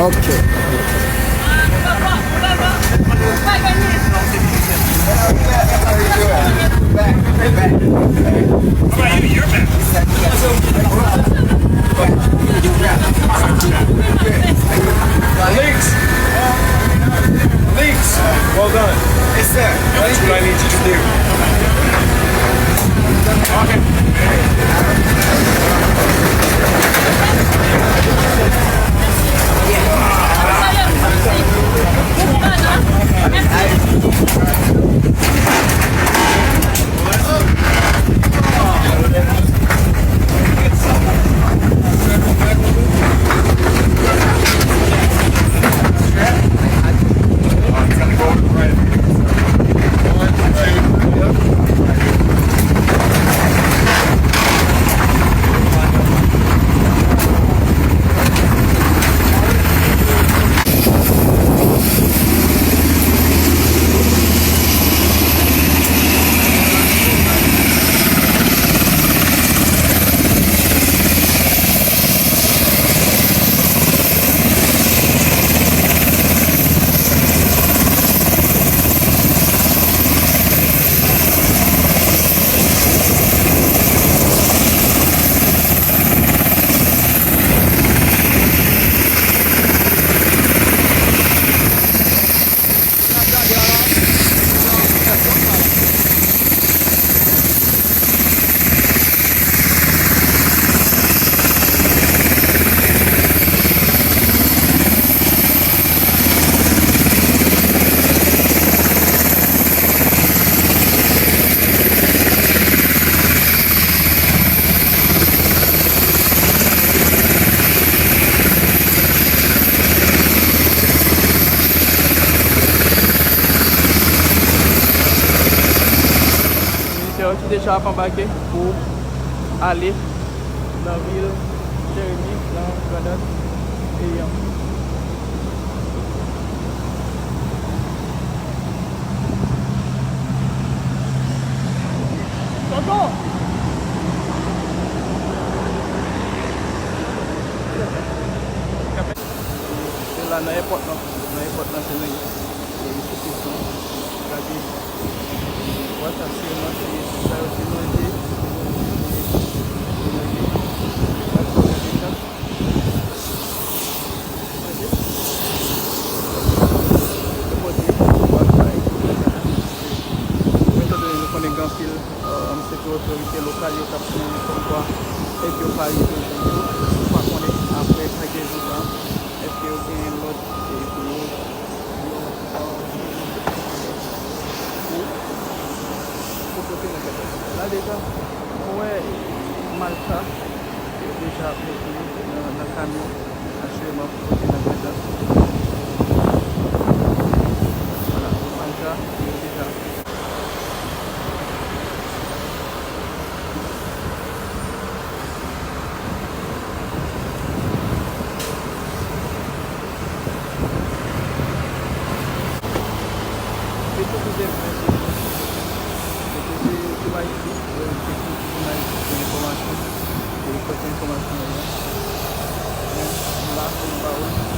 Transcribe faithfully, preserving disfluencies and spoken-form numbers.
Ok. Links. Links. Well done. Yes, sir. That's what I need you to do. Okay. Misye yo ki deja ap anbake pou ale nan vil Jeremi, nan Grandans peyi an. Tonton! Se la nan èpòt lan. Nan èpòt lan se la ye. Gade. Wè sa se manje. Sa yo se manje. Manje. Manje. Manje. Etandone nou konnen gen anpil, euh, se ke otorite lokal yo t ap plenyen kòmkwa èd yo pa rive jwenn yo. Nou pa konnen apre plagezon sa, èske yo genyen lòt, e, pou yo, pou yo, euh, pou, pou pote nan kay la. La deja, nou wè malta yo deja ap mete nan, nan kamyon, asyèman pou pote nan kay la. Vwala, malta yo deja Mete tou de mwen se mwen se tou Ayiti, mete tou Ayiti pou enfòmasyon, pou pote enfòmasyon yo. Men, m la pou m ba ou.